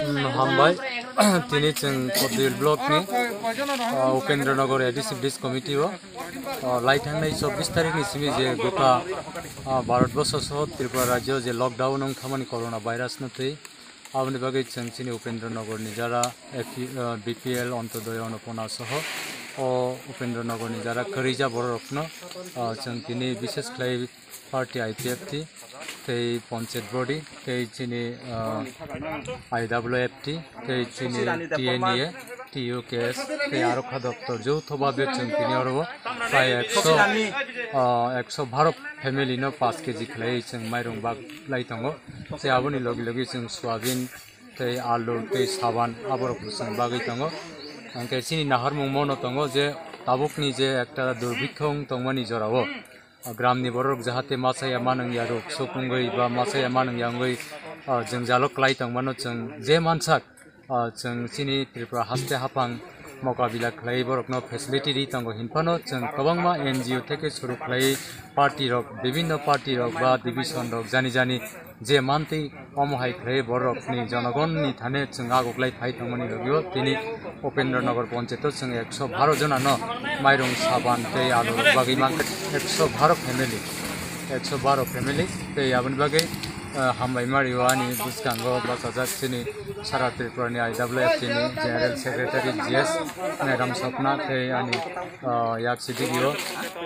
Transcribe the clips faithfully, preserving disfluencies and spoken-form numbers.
Hambai, tini chwng Kodil block ni, ah, Upendra Nagar A D C Bridge Committee o, ah, lai thangnai chobbish tarikh ni simi je gota, ah, Bharat borso soho Tripura rajyo je lockdown wng thamani corona virus no twi, aboni bagwi chwng chini Upendra Nagar ni jara A P, ah, B P L Antyodaya Annapurna soho o Upendra Nagar ni jara kwrwija borok rokno, ah, chwng tini bishes khlai party I P F T, tei Panchayat Body, tei chini, ah, I W F T, tei chini T N E A, T U K S, tei aro kha doptor joutho bhabe chwng tini oro o prai ekso, ah, ekso baro family no paanch K G khlai chwng mairung bak lai tongo. Tei aboni logi logi chwng soyabin, tei alu, tei saban aborok bo chwng bagwi tongo. Hwnkhe chini naharmung mono tongo je tabukni je ekta durbikho wng tongmani jorao, ah, gramni borok jahate machaya manwngya rok sukungwi ba machaya manwngya wngwi, ah, jwngjalo klai tongmano chwng je mansak, ah, chwng chini Tripura haste haphang mokabila khlai borokno facility ri tongo hinphano chwng kwbangma N G O theke suru khlai party rok, bibinno party rok ba division rok jani jani je mantwi omo hai khlai borokni jonogonni thane chwng agoklai phai tongmani logio tini Upendra Nagar Panchayat o chwng ekso baro jona no mairung saban tei alu rok bagwi mankha ekso baro family, ekso baro family tei aboni bagwi, ah, hambai mario ani bwskango bachajak chini sara Tripura ni I W F T ni General Secretary G S Nairam Sopna tei ani, ah, yak sidi o,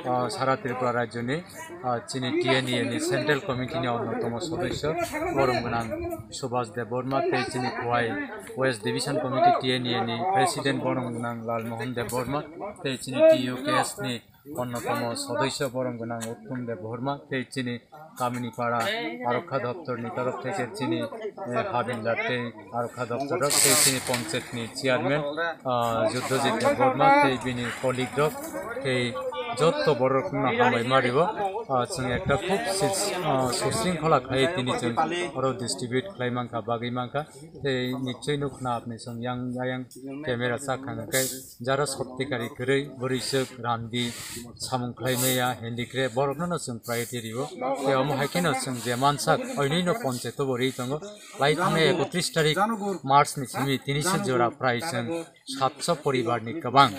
ah, sara Tripura rajyo ni ah, chini T N E A ni Central Committee ni onnotomo sodosyo borom gwnang Subhas Debbarma tei chini Khowai West Division Committee T N E A ni President borom gwnang Lalmohan Debbarma tei chini T U K S ni onnotomo sodosyo borom gwnang Uttom Debbarma tei chini Kamini Para Arokha Doptor ni torof theke chini, eh, Habildar tei Arokha Doptor rok tei chini Panchayat ni Chairman, ah, Juddhajit Debbarma tei bini colleague rok tei jotto borok no hambai mario. Ah, chwng ekta khub sis-, ah, susring khola khai tini chwng oro distribute khlai mankha, bagwi mankha tei nichoi nukna apni chwng yang ayang camera chak khang khe jara sottikari kwrwi bwrwi swk randi samung khlai maya handicraft borok no chwng priority rio tei omo hai kheno chwng je mansak oinoi no Panchayat o bo ri tongo. Lai thangnai ekotris tarik March ni simi tini se jora prai chwng satso poribar ni kwbang,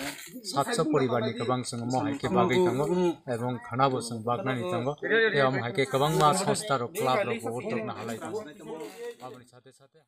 satso poribar ni kwbang chwng omo hai khe bagwi tongo, ebong khwnabo chwng baknani tongo, tei omo hai khe kwbangma sosta rok, club rok bo uddog no halai tongo. Aboni sathe sathe